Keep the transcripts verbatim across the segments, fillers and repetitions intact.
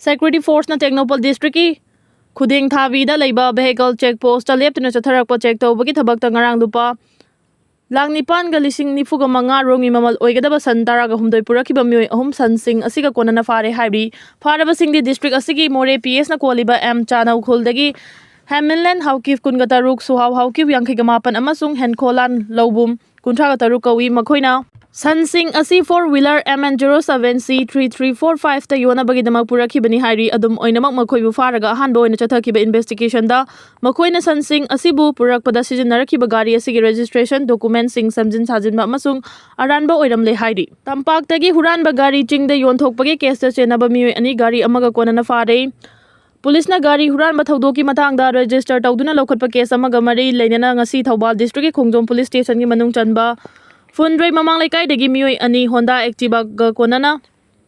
Security Forceꯅ Tengnoupal districtꯀꯤ ꯈꯨꯗꯦꯡ ꯊꯥꯕꯤꯗ ꯂꯩꯕ vehicle check postꯇ ꯂꯦꯞꯇꯅ ꯆꯠꯊꯔꯛꯄ check ꯇꯧꯕꯒꯤ ꯊꯕꯛꯇ ꯉꯔꯥꯡ ꯂꯨꯄꯥ ꯂꯥꯈ ꯅꯤꯄꯥꯟꯒ ꯂꯤꯁꯤꯡ ꯅꯤꯐꯨꯒ ꯃꯉꯥ ꯔꯣꯝꯒꯤ ꯃꯃꯜ ꯑꯣꯏꯒꯗꯕ ꯁꯟ ꯇꯔꯥꯒ ꯍꯨꯝꯗꯣꯏ ꯄꯨꯔꯛꯈꯤꯕ ꯃꯤꯑꯣꯏ ꯑꯍꯨꯝ ꯁꯟꯁꯤꯡ ꯑꯁꯤꯒ ꯀꯣꯟꯅꯅ ꯐꯥꯔꯦ ꯍꯥꯏꯔꯤ꯫ ꯐꯥꯔꯕꯁꯤꯡꯗꯤ district ꯑꯁꯤꯒꯤ ꯃꯣꯔꯦ P Sꯅ ꯀꯣꯜꯂꯤꯕ M ꯆꯥꯅꯧ ꯈꯨꯜꯗꯒꯤ ꯍꯦꯃꯤꯟꯂꯦꯟ ꯍꯥꯎꯀꯤꯞ ꯀꯨꯟꯒ ꯇꯔꯨꯛ, ꯁꯨꯍꯥꯎ ꯍꯥꯎꯀꯤꯞ ꯌꯥꯡꯈꯩꯒ ꯃꯥꯄꯟ ꯑꯃꯁꯨꯡ ꯍꯦꯟꯈꯣꯂꯥꯟ ꯂꯧꯕꯨꯝ ꯀꯨꯟꯊ꯭ꯔꯥꯒ ꯇꯔꯨꯛ ꯀꯧꯏ꯫ ꯃꯈꯣꯏꯅ ꯁꯟꯁꯤꯡ ꯑꯁꯤ four wheeler M N zero seven C three three four fiveꯇ ꯌꯣꯟꯅꯕꯒꯤꯗꯃꯛ ꯄꯨꯔꯛꯈꯤꯕꯅꯤ ꯍꯥꯏꯔꯤ꯫ ꯑꯗꯨꯝ ꯑꯣꯏꯅꯃꯛ, ꯃꯈꯣꯏꯕꯨ ꯐꯥꯔꯒ ꯑꯍꯥꯟꯕ ꯑꯣꯏꯅ ꯆꯠꯊꯈꯤꯕ investigationꯗ ꯃꯈꯣꯏꯅ ꯁꯟꯁꯤꯡ ꯑꯁꯤꯕꯨ ꯄꯨꯔꯛꯄꯗ ꯁꯤꯖꯤꯟꯅꯔꯛꯈꯤꯕ ꯒꯥꯔꯤ ꯑꯁꯤꯒꯤ registration documentꯁꯤꯡ ꯁꯦꯝꯖꯤꯟ ꯁꯥꯖꯤꯟꯕ ꯑꯃꯁꯨꯡ ꯑꯔꯥꯟꯕ ꯑꯣꯏꯔꯝꯂꯦ ꯍꯥꯏꯔꯤ꯫ ꯇꯝꯄꯥꯛꯇꯒꯤ ꯍꯨꯔꯥꯟꯕ ꯒꯥꯔꯤ ꯆꯤꯡꯗ ꯌꯣꯟꯊꯣꯛꯄꯒꯤ caseꯇ ꯆꯦꯟꯅꯕ ꯃꯤꯑꯣꯏ ꯑꯅꯤ ꯒꯥꯔꯤ ꯑꯃꯒ ꯀꯣꯟꯅꯅ ꯐꯥꯔꯦ꯫ ꯄꯨꯂꯤꯁꯅ ꯒꯥꯔꯤ ꯍꯨꯔꯥꯟꯕ ꯊꯧꯗꯣꯛꯀꯤ ꯃꯇꯥꯡꯗ register ꯇꯧꯗꯨꯅ ꯂꯧꯈꯠꯄ case ꯑꯃꯒ ꯃꯔꯤ ꯂꯩꯅꯅ ꯉꯁꯤ ꯊꯧꯕꯥꯜ districtꯀꯤ ꯈꯣꯡꯖꯣꯝ police stationꯒꯤ ꯃꯅꯨꯡ ꯆꯟꯕ ꯐꯨꯟꯗ꯭ꯔꯩ ꯃꯃꯥꯡ ꯂꯩꯀꯥꯏꯗꯒꯤ ꯃꯤꯑꯣꯏ ꯑꯅꯤ Honda Activaꯒ ꯀꯣꯟꯅꯅ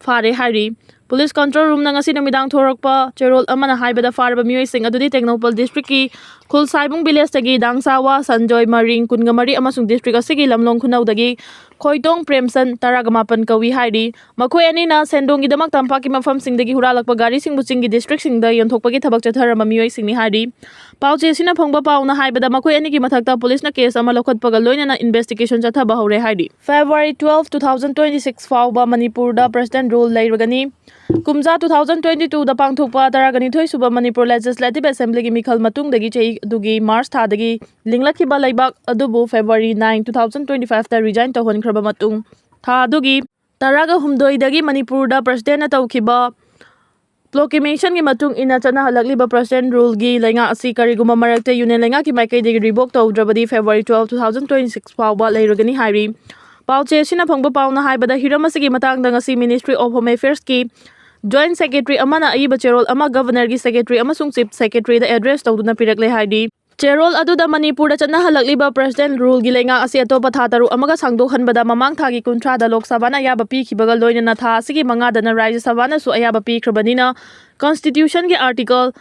ꯐꯥꯔꯦ ꯍꯥꯏꯔꯤ꯫ Police control roomꯅ ꯉꯁꯤ ꯅꯨꯃꯤꯗꯥꯡ ꯊꯣꯔꯛꯄ ꯆꯦꯔꯣꯜ ꯑꯃꯅ ꯍꯥꯏꯕꯗ, ꯐꯥꯔꯕ ꯃꯤꯑꯣꯏꯁꯤꯡ ꯑꯗꯨꯗꯤ ꯇꯦꯡꯅꯧꯄꯜ districtꯀꯤ ꯈꯨꯜꯁꯥꯏꯕꯨꯡ villageꯇꯒꯤ ꯗꯥꯡꯁꯥꯋꯥ ꯁꯟꯖꯣꯏ ꯃꯔꯤꯡ, ꯀꯨꯟꯒ ꯃꯔꯤ, ꯑꯃꯁꯨꯡ district ꯑꯁꯤꯒꯤ ꯂꯝꯂꯣꯡ ꯈꯨꯅꯧꯗꯒꯤ ꯈꯣꯏꯇꯣꯡ ꯄ꯭ꯔꯦꯝꯆꯟ, ꯇꯔꯥꯒ ꯃꯥꯄꯟ ꯀꯧꯏ ꯍꯥꯏꯔꯤ꯫ ꯃꯈꯣꯏ ꯑꯅꯤꯅ ꯁꯦꯟꯗꯣꯡꯒꯤꯗꯃꯛ ꯇꯝꯄꯥꯛꯀꯤ ꯃꯐꯝꯁꯤꯡꯗꯒꯤ ꯍꯨꯔꯥꯜꯂꯛꯄ ꯒꯥꯔꯤꯁꯤꯡꯕꯨ ꯆꯤꯡꯒꯤ districtꯁꯤꯡꯗ ꯌꯣꯟꯊꯣꯛꯄꯒꯤ ꯊꯕꯛ ꯆꯠꯊꯔꯝꯕ ꯃꯤꯑꯣꯏꯁꯤꯡꯅꯤ ꯍꯥꯏꯔꯤ꯫ ꯄꯥꯎꯆꯦ ꯑꯁꯤꯅ ꯐꯪꯕ ꯄꯥꯎꯅ ꯍꯥꯏꯕꯗ, ꯃꯈꯣꯏ ꯑꯅꯤꯒꯤ ꯃꯊꯛꯇ ꯄꯨꯂꯤꯁꯅ case ꯑꯃ ꯂꯧꯈꯠꯄꯒ ꯂꯣꯏꯅꯅ investigation ꯆꯠꯊꯕ ꯍꯧꯔꯦ ꯍꯥꯏꯔꯤ꯫ February twelve, two thousand twenty-six ꯐꯥꯎꯕ ꯃꯅꯤꯄꯨꯔꯗ President Rule ꯂꯩꯔꯒꯅꯤ꯫ ꯀꯨꯝꯖꯥ two thousand twenty-twoꯗ ꯄꯥꯡꯊꯣꯛꯄ ꯇꯔꯥꯒ ꯅꯤꯊꯣꯏ ꯁꯨꯕ ꯃꯅꯤꯄꯨꯔ Legislative Assemblyꯒꯤ ꯃꯤꯈꯜ ꯃꯇꯨꯡꯗꯒꯤ ꯆꯍꯤ ꯑꯗꯨꯒꯤ March ꯊꯥꯗꯒꯤ ꯂꯤꯡꯂꯛꯈꯤꯕ ꯂꯩꯕꯥꯛ ꯑꯗꯨꯕꯨ February nine, two thousand twenty-fiveꯇ resign ꯇꯧꯍꯟꯈ꯭ꯔꯕ ꯃꯇꯨꯡ, ꯊꯥ ꯑꯗꯨꯒꯤ ꯇꯔꯥꯒ ꯍꯨꯝꯗꯣꯏꯗꯒꯤ ꯃꯅꯤꯄꯨꯔꯗ Presidentꯅ ꯇꯧꯈꯤꯕ proclamationꯒꯤ ꯃꯇꯨꯡ ꯏꯟꯅ ꯆꯠꯅꯍꯜꯂꯛꯂꯤꯕ President Ruleꯒꯤ ꯂꯩꯉꯥꯛ ꯑꯁꯤ ꯀꯔꯤꯒꯨꯝꯕ ꯃꯔꯛꯇ Union ꯂꯩꯉꯥꯛꯀꯤ ꯃꯥꯏꯀꯩꯗꯒꯤ revoke ꯇꯧꯗ꯭ꯔꯕꯗꯤ February twelve, two thousand twenty-six ꯐꯥꯎꯕ ꯂꯩꯔꯒꯅꯤ ꯍꯥꯏꯔꯤ꯫ ꯄꯥꯎꯆꯦ ꯑꯁꯤꯅ ꯐꯪꯕ ꯄꯥꯎꯅ ꯍꯥꯏꯕꯗ, ꯍꯤꯔꯝ ꯑꯁꯤꯒꯤ ꯃꯇꯥꯡꯗ ꯉꯁꯤ Ministry of Home Affairsꯀꯤ Joint Secretary ꯑꯃꯅ ꯑꯏꯕ ꯆꯦꯔꯣꯜ ꯑꯃ Governorꯒꯤ Secretary ꯑꯃꯁꯨꯡ Chief Secretaryꯗ address ꯇꯧꯗꯨꯅ ꯄꯤꯔꯛꯂꯦ ꯍꯥꯏꯔꯤ꯫ ꯆꯦꯔꯣꯜ ꯑꯗꯨꯗ ꯃꯅꯤꯄꯨꯔꯗ ꯆꯠꯅꯍꯜꯂꯛꯂꯤꯕ President Ruleꯒꯤ ꯂꯩꯉꯥꯛ ꯑꯁꯤ ꯑꯇꯣꯞꯄ ꯊꯥ ꯇꯔꯨꯛ ꯑꯃꯒ ꯁꯥꯡꯗꯣꯛꯍꯟꯕꯗ ꯃꯃꯥꯡ ꯊꯥꯒꯤ ꯀꯨꯟꯊ꯭ꯔꯥꯗ ꯂꯣꯛ ꯁꯚꯥꯅ ꯑꯌꯥꯕ ꯄꯤꯈꯤꯕꯒ ꯂꯣꯏꯅꯅ ꯊꯥ ꯑꯁꯤꯒꯤ ꯃꯉꯥꯗꯅ ꯔꯥꯖ꯭ꯌ ꯁꯚꯥꯅꯁꯨ ꯑꯌꯥꯕ ꯄꯤꯈ꯭ꯔꯕꯅꯤꯅ, Constitutionꯒꯤ Article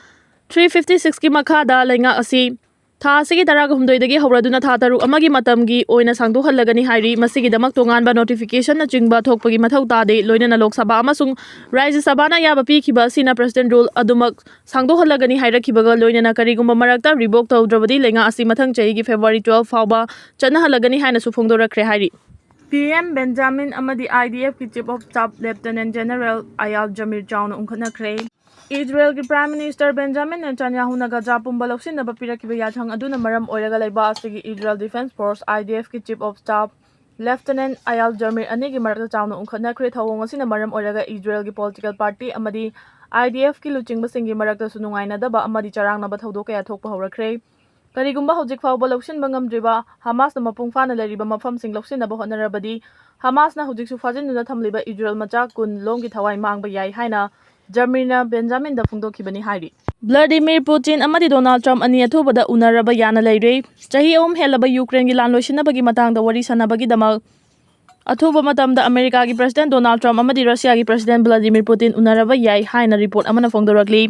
three fifty sixꯀꯤ ꯃꯈꯥꯗ ꯂꯩꯉꯥꯛ ꯑꯁꯤ ꯊꯥ ꯑꯁꯤꯒꯤ ꯇꯔꯥꯍꯨꯝꯗꯣꯏꯗꯒꯤ ꯍꯧꯔꯗꯨꯅ ꯊꯥ ꯇꯔꯨꯛ ꯑꯃꯒꯤ ꯃꯇꯝꯒꯤ ꯑꯣꯏꯅ ꯁꯥꯡꯗꯣꯛꯍꯜꯂꯒꯅꯤ ꯍꯥꯏꯔꯤ꯫ ꯃꯁꯤꯒꯤꯗꯃꯛ ꯇꯣꯉꯥꯟꯕ notificationꯅꯆꯤꯡꯕ ꯊꯣꯛꯄꯒꯤ ꯃꯊꯧ ꯇꯥꯗꯦ꯫ ꯂꯣꯏꯅꯅ ꯂꯣꯛ ꯁꯚꯥ ꯑꯃꯁꯨꯡ ꯔꯥꯖ꯭ꯌ ꯁꯚꯥꯅ ꯑꯌꯥꯕ ꯄꯤꯈꯤꯕ ꯑꯁꯤꯅ President Rule ꯑꯗꯨꯃꯛ ꯁꯥꯡꯗꯣꯛꯍꯜꯂꯒꯅꯤ ꯍꯥꯏꯔꯛꯈꯤꯕꯒ ꯂꯣꯏꯅꯅ ꯀꯔꯤꯒꯨꯝꯕ ꯃꯔꯛꯇ revoke ꯇꯧꯗ꯭ꯔꯕꯗꯤ ꯂꯩꯉꯥꯛ ꯑꯁꯤ ꯃꯊꯪ ꯆꯍꯤꯒꯤ February twelve ꯐꯥꯎꯕ ꯆꯠꯅꯍꯜꯂꯒꯅꯤ ꯍꯥꯏꯅꯁꯨ ꯐꯣꯡꯗꯣꯔꯛꯈ꯭ꯔꯦ ꯍꯥꯏꯔꯤ꯫ ꯄꯤ ꯑꯦꯝ ꯕꯦꯟꯖꯥꯃꯤꯟ ꯑꯃꯗꯤ IDFꯀꯤ Chief of Staff Lieutenant General ꯑꯌꯥꯜ ꯖꯃꯤꯔ ꯆꯥꯎꯅ ꯎꯪꯈꯠꯅꯈ꯭ꯔꯦ꯫ ꯏꯖꯔꯦꯜꯒꯤ Prime Minister ꯕꯦꯟꯖꯥꯃꯤꯟ ꯅꯦꯇꯥꯟꯌꯥꯍꯨꯅ ꯒꯖꯥ ꯄꯨꯝꯕ ꯂꯧꯁꯤꯟꯅꯕ ꯄꯤꯔꯛꯈꯤꯕ ꯌꯥꯊꯪ ꯑꯗꯨꯅ ꯃꯔꯝ ꯑꯣꯏꯔꯒ ꯂꯩꯕꯥꯛ ꯑꯁꯤꯒꯤ Israel Defense Force, IDFꯀꯤ Chief of Staff Lieutenant ꯑꯌꯥꯜ ꯖꯃꯤꯔ ꯑꯅꯤꯒꯤ ꯃꯔꯛꯇ ꯆꯥꯎꯅ ꯎꯪꯈꯠꯅꯈ꯭ꯔꯦ꯫ ꯊꯧꯑꯣꯡ ꯑꯁꯤꯅ ꯃꯔꯝ ꯑꯣꯏꯔꯒ ꯏꯖꯔꯦꯜꯒꯤ political party ꯑꯃꯗꯤ IDFꯀꯤ ꯂꯨꯆꯤꯡꯕꯁꯤꯡꯒꯤ ꯃꯔꯛꯇꯁꯨ ꯅꯨꯡꯉꯥꯏꯅꯗꯕ ꯑꯃꯗꯤ ꯆꯔꯥꯡꯅꯕ ꯊꯧꯗꯣꯛ ꯀꯌꯥ ꯊꯣꯛꯄ ꯍꯧꯔꯛꯈ꯭ꯔꯦ꯫ ꯀꯔꯤꯒꯨꯝꯕ ꯍꯧꯖꯤꯛ ꯐꯥꯎꯕ ꯂꯧꯁꯤꯟꯕ ꯉꯝꯗ꯭ꯔꯤꯕ ꯍꯃꯥꯁꯅ ꯃꯄꯨꯡ ꯐꯥꯅ ꯂꯩꯔꯤꯕ ꯃꯐꯝꯁꯤꯡ ꯂꯧꯁꯤꯟꯅꯕ ꯍꯣꯠꯅꯔꯕꯗꯤ, ꯍꯃꯥꯁꯅ ꯍꯧꯖꯤꯛꯁꯨ ꯐꯥꯖꯤꯟꯗꯨꯅ ꯊꯝꯂꯤꯕ ꯏꯖꯔꯦꯜ ꯃꯆꯥ ꯀꯨꯟ ꯂꯣꯝꯒꯤ ꯊꯋꯥꯏ ꯃꯥꯡꯕ ꯌꯥꯏ ꯍꯥꯏꯅ ꯖꯔꯃꯤꯔꯅ ꯕꯦꯟꯖꯥꯃꯤꯟꯗ ꯐꯣꯡꯗꯣꯛꯈꯤꯕꯅꯤ ꯍꯥꯏꯔꯤ꯫ ꯚ꯭ꯂꯥꯗꯤꯃꯤꯔ ꯄꯨꯇꯤꯟ ꯑꯃꯗꯤ ꯗꯣꯅꯥꯜꯗ ꯇ꯭ꯔꯝꯞ ꯑꯅꯤ ꯑꯊꯨꯕꯗ ꯎꯅꯔꯕ ꯌꯥꯅ ꯂꯩꯔꯦ꯫ ꯆꯍꯤ ꯑꯍꯨꯝ ꯍꯦꯜꯂꯕ ꯌꯨꯀ꯭ꯔꯦꯟꯒꯤ ꯂꯥꯟ ꯂꯣꯏꯁꯤꯟꯅꯕꯒꯤ ꯃꯇꯥꯡꯗ ꯋꯥꯔꯤ ꯁꯥꯟꯅꯕꯒꯤꯗꯃꯛ ꯑꯊꯨꯕ ꯃꯇꯝꯗ ꯑꯃꯦꯔꯤꯀꯥꯒꯤ President ꯗꯣꯅꯥꯜꯗ ꯇ꯭ꯔꯝꯞ ꯑꯃꯗꯤ ꯔꯁꯤꯌꯥꯒꯤ President ꯚ꯭ꯂꯥꯗꯤꯃꯤꯔ ꯄꯨꯇꯤꯟ ꯎꯅꯔꯕ ꯌꯥꯏ ꯍꯥꯏꯅ report ꯑꯃꯅ ꯐꯣꯡꯗꯣꯔꯛꯂꯤ꯫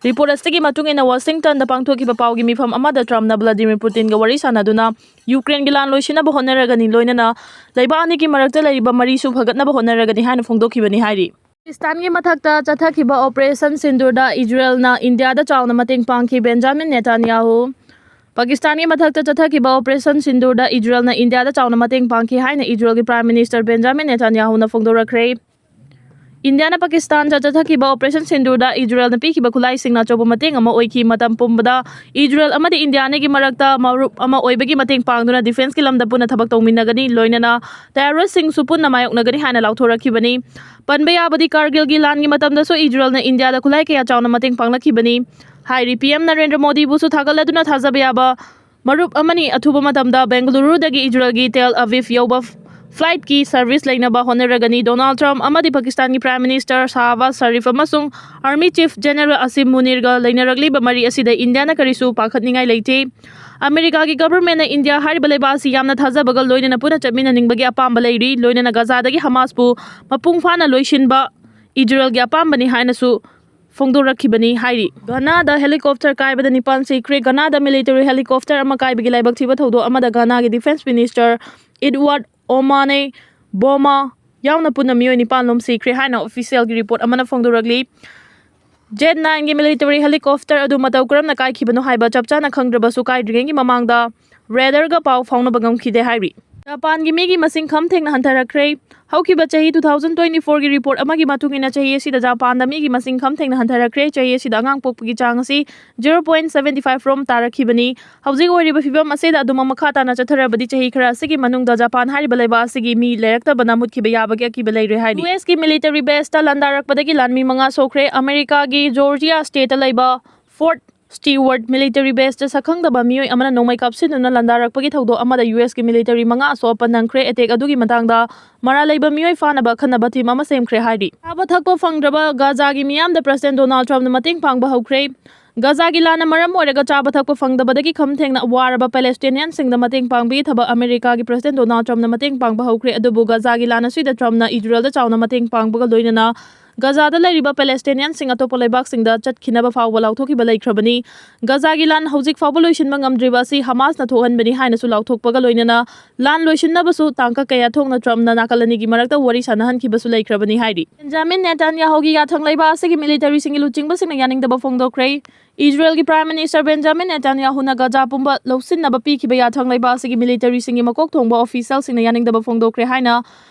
Report ꯑꯁꯤꯒꯤ ꯃꯇꯨꯡ ꯏꯟꯅ, ꯋꯥꯁꯤꯡꯇꯟꯗ ꯄꯥꯡꯊꯣꯛꯈꯤꯕ ꯄꯥꯎꯒꯤ ꯃꯤꯐꯝ ꯑꯃꯗ ꯇ꯭ꯔꯝꯞꯅ ꯚ꯭ꯂꯥꯗꯤꯃꯤꯔ ꯄꯨꯇꯤꯟꯒ ꯋꯥꯔꯤ ꯁꯥꯟꯅꯗꯨꯅ ꯌꯨꯀ꯭ꯔꯦꯟꯒꯤ ꯂꯥꯟ ꯂꯣꯏꯁꯤꯟꯅꯕ ꯍꯣꯠꯅꯔꯒꯅꯤ, ꯂꯣꯏꯅꯅ ꯂꯩꯕꯥꯛ ꯑꯅꯤꯒꯤ ꯃꯔꯛꯇ ꯂꯩꯔꯤꯕ ꯃꯔꯤꯁꯨ ꯐꯒꯠꯅꯕ ꯍꯣꯠꯅꯔꯒꯅꯤ ꯍꯥꯏꯅ ꯐꯣꯡꯗꯣꯛꯈꯤꯕꯅꯤ ꯍꯥꯏꯔꯤ꯫ ꯄꯥꯀꯤꯁꯇꯥꯟꯒꯤ ꯃꯊꯛꯇ ꯆꯠꯊꯈꯤꯕ Operation ꯁꯤꯟꯗꯨꯔꯗ ꯏꯖꯔꯦꯜꯅ ꯏꯟꯗꯤꯌꯥꯗ ꯆꯥꯎꯅ ꯃꯇꯦꯡ ꯄꯥꯡꯈꯤ꯫ ꯕꯦꯟꯖꯥꯃꯤꯟ ꯅꯦꯇꯥꯟꯌꯥꯍꯨ꯫ ꯄꯥꯀꯤꯁꯇꯥꯟꯒꯤ ꯃꯊꯛꯇ ꯆꯠꯊꯈꯤꯕ Operation ꯁꯤꯟꯗꯨꯔꯗ ꯏꯖꯔꯦꯜꯅ ꯏꯟꯗꯤꯌꯥꯗ ꯆꯥꯎꯅ ꯃꯇꯦꯡ ꯄꯥꯡꯈꯤ ꯍꯥꯏꯅ ꯏꯖꯔꯦꯜꯒꯤ Prime Minister ꯕꯦꯟꯖꯥꯃꯤꯟ ꯅꯦꯇꯥꯟꯌꯥꯍꯨꯅ ꯐꯣꯡꯗꯣꯔꯛꯈ꯭ꯔꯦ꯫ ꯏꯟꯗꯤꯌꯥꯅ ꯄꯥꯀꯤꯁꯇꯥꯟꯗ ꯆꯠꯊꯈꯤꯕ Operation ꯁꯤꯟꯗꯨꯔꯗ ꯏꯖꯔꯦꯜꯅ ꯄꯤꯈꯤꯕ ꯈꯨꯠꯂꯥꯏꯁꯤꯡꯅ ꯑꯆꯧꯕ ꯃꯇꯦꯡ ꯑꯃ ꯑꯣꯏꯈꯤ꯫ ꯃꯇꯝ ꯄꯨꯝꯕꯗ ꯏꯖꯔꯦꯜ ꯑꯃꯗꯤ ꯏꯟꯗꯤꯌꯥ ꯑꯅꯤꯒꯤ ꯃꯔꯛꯇ ꯃꯔꯨꯞ ꯑꯃ ꯑꯣꯏꯕꯒꯤ ꯃꯇꯦꯡ ꯄꯥꯡꯗꯨꯅ defence ꯀꯤ ꯂꯝꯗ ꯄꯨꯟꯅ ꯊꯕꯛ ꯇꯧꯃꯤꯟꯅꯒꯅꯤ, ꯂꯣꯏꯅꯅ terrorist ꯁꯤꯡꯁꯨ ꯄꯨꯟꯅ ꯃꯥꯌꯣꯛꯅꯒꯅꯤ ꯍꯥꯏꯅ ꯂꯥꯎꯊꯣꯔꯛꯈꯤꯕꯅꯤ꯫ ꯄꯟꯕ ꯌꯥꯕꯗꯤ, ꯀꯥꯔꯒꯤꯜꯒꯤ ꯂꯥꯟꯒꯤ ꯃꯇꯝꯗꯁꯨ ꯏꯖꯔꯦꯜꯅ ꯏꯟꯗꯤꯌꯥꯗ ꯈꯨꯠꯂꯥꯏ ꯀꯌꯥ ꯆꯥꯎꯅ ꯃꯇꯦꯡ ꯄꯥꯡꯂꯛꯈꯤꯕꯅꯤ꯫ ꯍꯥꯏꯔꯤ꯫ ꯄꯤ ꯑꯦꯝ ꯅꯔꯦꯟꯗ꯭ꯔ ꯃꯣꯗꯤꯕꯨꯁꯨ ꯊꯥꯒꯠꯂꯗꯨꯅ ꯊꯥꯖꯕ ꯌꯥꯕ ꯃꯔꯨꯞ ꯑꯃꯅꯤ꯫ ꯑꯊꯨꯕ ꯃꯇꯝꯗ ꯕꯦꯡꯒꯂꯨꯔꯨꯗꯒꯤ ꯏꯖꯔꯦꯜꯒꯤ ꯇꯦꯜ ꯑꯕꯤꯕ ꯌꯧꯕ flight ꯀꯤ service ꯂꯩꯅꯕ ꯍꯣꯠꯅꯔꯒꯅꯤ꯫ ꯗꯣꯅꯥꯜꯗ ꯇ꯭ꯔꯝꯞ ꯑꯃꯗꯤ ꯄꯥꯀꯤꯁꯇꯥꯟꯒꯤ Prime Minister ꯁꯥꯍꯕꯥꯖ ꯁꯔꯤꯐ ꯑꯃꯁꯨꯡ Army Chief General ꯑꯁꯤꯝ ꯃꯨꯅꯤꯔꯒ ꯂꯩꯅꯔꯛꯂꯤꯕ ꯃꯔꯤ ꯑꯁꯤꯗ ꯏꯟꯗꯤꯌꯥꯅ ꯀꯔꯤꯁꯨ ꯄꯥꯈꯠꯅꯤꯡꯉꯥꯏ ꯂꯩꯇꯦ꯫ ꯑꯃꯦꯔꯤꯀꯥꯒꯤ government ꯅ ꯏꯟꯗꯤꯌꯥ ꯍꯥꯏꯔꯤꯕ ꯂꯩꯕꯥꯛ ꯑꯁꯤ ꯌꯥꯝꯅ ꯊꯥꯖꯕꯒ ꯂꯣꯏꯅꯅ ꯄꯨꯟꯅ ꯆꯠꯃꯤꯟꯅꯅꯤꯡꯕꯒꯤ ꯑꯄꯥꯝꯕ ꯂꯩꯔꯤ, ꯂꯣꯏꯅꯅ ꯒꯖꯥꯗꯒꯤ ꯍꯃꯥꯁꯄꯨ ꯃꯄꯨꯡ ꯐꯥꯅ ꯂꯣꯏꯁꯤꯟꯕ ꯏꯖꯔꯦꯜꯒꯤ ꯑꯄꯥꯝꯕꯅꯤ ꯍꯥꯏꯅꯁꯨ ꯐꯣꯡꯗꯣꯔꯛꯈꯤꯕꯅꯤ ꯍꯥꯏꯔꯤ꯫ ꯘꯅꯥꯗ helicopter ꯀꯥꯏꯕꯗ ꯅꯤꯄꯥꯟ ꯁꯤꯈ꯭ꯔꯦ꯫ ꯘꯅꯥꯗ military helicopter ꯑꯃ ꯀꯥꯏꯕꯒꯤ ꯂꯥꯏꯕꯛ ꯊꯤꯕ ꯊꯧꯗꯣꯛ ꯑꯃꯗ ꯘꯅꯥꯒꯤ defence minister Edward Omane Boma ꯌꯥꯎꯅ ꯄꯨꯟꯅ ꯃꯤꯑꯣꯏ ꯅꯤꯄꯥꯟ ꯂꯣꯝ ꯁꯤꯈ꯭ꯔꯦ ꯍꯥꯏꯅ officialꯒꯤ report ꯑꯃꯅ ꯐꯣꯡꯗꯣꯔꯛꯂꯤ꯫ Jet nineꯒꯤ military helicopter ꯑꯗꯨ ꯃꯇꯧ ꯀꯔꯝꯅ ꯀꯥꯏꯈꯤꯕꯅꯣ ꯍꯥꯏꯕ ꯆꯞ ꯆꯥꯅ ꯈꯪꯗ꯭ꯔꯕꯁꯨ, ꯀꯥꯏꯗ꯭ꯔꯤꯉꯩꯒꯤ ꯃꯃꯥꯡꯗ radarꯒ ꯄꯥꯎ ꯐꯥꯎꯅꯕ ꯉꯝꯈꯤꯗꯦ ꯍꯥꯏꯔꯤ꯫ ꯖꯄꯥꯟꯒꯤ ꯃꯤꯒꯤ ꯃꯁꯤꯡ ꯈꯝ ꯊꯦꯡꯅ ꯍꯟꯊꯔꯛꯈ꯭ꯔꯦ꯫ ꯍꯧꯈꯤꯕ ꯆꯍꯤ two thousand twenty fourꯒꯤ report ꯑꯃꯒꯤ ꯃꯇꯨꯡ ꯏꯟꯅ, ꯆꯍꯤ ꯑꯁꯤꯗ ꯖꯄꯥꯟꯗ ꯃꯤꯒꯤ ꯃꯁꯤꯡ ꯈꯝ ꯊꯦꯡꯅ ꯍꯟꯊꯔꯛꯈ꯭ꯔꯦ꯫ ꯆꯍꯤ ꯑꯁꯤꯗ ꯑꯉꯥꯡ ꯄꯣꯛꯄꯒꯤ ꯆꯥꯡ ꯑꯁꯤ zero point seven five ꯔꯣꯝ ꯇꯥꯔꯛꯈꯤꯕꯅꯤ꯫ ꯍꯧꯖꯤꯛ ꯑꯣꯏꯔꯤꯕ ꯐꯤꯕꯝ ꯑꯁꯤꯗ ꯑꯗꯨꯃꯛ ꯃꯈꯥ ꯇꯥꯅ ꯆꯠꯊꯔꯕꯗꯤ, ꯆꯍꯤ ꯈꯔ ꯑꯁꯤꯒꯤ ꯃꯅꯨꯡꯗ ꯖꯄꯥꯟ ꯍꯥꯏꯔꯤꯕ ꯂꯩꯕꯥꯛ ꯑꯁꯤꯒꯤ ꯃꯤ ꯂꯩꯔꯛꯇꯕꯅ ꯃꯨꯠꯈꯤꯕ ꯌꯥꯕꯒꯤ ꯑꯀꯤꯕ ꯂꯩꯔꯦ ꯍꯥꯏꯔꯤ꯫ USꯀꯤ military baseꯇ ꯂꯥꯟꯗꯥꯔꯛꯄꯗꯒꯤ ꯂꯥꯟꯃꯤ ꯃꯉꯥ ꯁꯣꯛꯈ꯭ꯔꯦ꯫ ꯑꯃꯦꯔꯤꯀꯥꯒꯤ Georgia stateꯇ ꯂꯩꯕ Fort Stewart military baseꯇ ꯁꯛꯈꯪꯗꯕ ꯃꯤꯑꯣꯏ ꯑꯃꯅ ꯅꯣꯡꯃꯩ ꯀꯥꯞꯁꯤꯟꯗꯨꯅ ꯂꯥꯟꯗꯥꯔꯛꯄꯒꯤ ꯊꯧꯗꯣꯛ ꯑꯃꯗ USꯀꯤ military ꯃꯉꯥ ꯑꯁꯣꯛ ꯑꯄꯟ ꯅꯪꯈ꯭ꯔꯦ꯫ Attack ꯑꯗꯨꯒꯤ ꯃꯇꯥꯡꯗ ꯃꯔꯥꯜ ꯂꯩꯕ ꯃꯤꯑꯣꯏ ꯐꯥꯅꯕ ꯑꯈꯟꯅꯕ team ꯑꯃ ꯁꯦꯝꯈ꯭ꯔꯦ ꯍꯥꯏꯔꯤ꯫ ꯆꯥꯕ ꯊꯛꯄ ꯐꯪꯗ꯭ꯔꯕ ꯒꯥꯖꯥꯒꯤ ꯃꯤꯌꯥꯝꯗ President Donald Trumpꯅ ꯃꯇꯦꯡ ꯄꯥꯡꯕ ꯍꯧꯈ꯭ꯔꯦ꯫ ꯒꯥꯖꯥꯒꯤ ꯂꯥꯟꯅ ꯃꯔꯝ ꯑꯣꯏꯔꯒ ꯆꯥꯕ ꯊꯛꯄ ꯐꯪꯗꯕꯗꯒꯤ ꯈꯝ ꯊꯦꯡꯅ ꯋꯥꯔꯕ Palestinianꯁꯤꯡꯗ ꯃꯇꯦꯡ ꯄꯥꯡꯕꯒꯤ ꯊꯕꯛ ꯑꯃꯦꯔꯤꯀꯥꯒꯤ President Donald Trumpꯅ ꯃꯇꯦꯡ ꯄꯥꯡꯕ ꯍꯧꯈ꯭ꯔꯦ꯫ ꯑꯗꯨꯕꯨ ꯒꯥꯖꯥꯒꯤ ꯂꯥꯟ ꯑꯁꯤꯗ Trumpꯅ ꯏꯖꯔꯦꯜꯗ ꯆꯥꯎꯅ ꯃꯇꯦꯡ ꯄꯥꯡꯕꯒ ꯂꯣꯏꯅꯅ ꯒꯥꯖꯥꯗ ꯂꯩꯔꯤꯕ Palestinianꯁꯤꯡ ꯑꯇꯣꯞꯄ ꯂꯩꯕꯥꯛꯁꯤꯡꯗ ꯆꯠꯈꯤꯅꯕ ꯐꯥꯎꯕ ꯂꯥꯎꯊꯣꯛꯈꯤꯕ ꯂꯩꯈ꯭ꯔꯕꯅꯤ꯫ ꯒꯥꯖꯥꯒꯤ ꯂꯥꯟ ꯍꯧꯖꯤꯛ ꯐꯥꯎꯕ ꯂꯣꯏꯁꯤꯟꯕ ꯉꯝꯗ꯭ꯔꯤꯕ ꯑꯁꯤ ꯍꯃꯥꯁꯅ ꯊꯣꯛꯍꯟꯕꯅꯤ ꯍꯥꯏꯅꯁꯨ ꯂꯥꯎꯊꯣꯛꯄꯒ ꯂꯣꯏꯅꯅ, ꯂꯥꯟ ꯂꯣꯏꯁꯤꯟꯅꯕꯁꯨ ꯇꯥꯡꯀꯛ ꯀꯌꯥ ꯊꯣꯛꯅ Trumpꯅ ꯅꯥꯀꯜ ꯑꯅꯤꯒꯤ ꯃꯔꯛꯇ ꯋꯥꯔꯤ ꯁꯥꯟꯅꯍꯟꯈꯤꯕꯁꯨ ꯂꯩꯈ꯭ꯔꯕꯅꯤ ꯍꯥꯏꯔꯤ꯫ Benjamin Netanyahuꯒꯤ ꯌꯥꯊꯪ ꯂꯩꯕ ꯑꯁꯤꯒꯤ militaryꯁꯤꯡꯒꯤ ꯂꯨꯆꯤꯡꯕꯁꯤꯡꯅ ꯌꯥꯅꯤꯡꯗꯕ ꯐꯣꯡꯗꯣꯛꯈ꯭ꯔꯦ꯫ ꯏꯖꯔꯦꯜꯒꯤ Prime Minister Benjamin Netanyahuꯅ ꯒꯥꯖꯥ ꯄꯨꯝꯕ ꯂꯧꯁꯤꯟꯅꯕ ꯄꯤꯈꯤꯕ ꯌꯥꯊꯪ ꯂꯩꯕ ꯑꯁꯤꯒꯤ militaryꯁꯤꯡꯒꯤ ꯃꯀꯣꯛ ꯊꯣꯡꯕ officialꯁꯤꯡꯅ ꯌꯥꯅꯤꯡꯗꯕ ꯐꯣꯡꯗꯣꯛꯈ꯭ꯔꯦ ꯍꯥꯏꯅ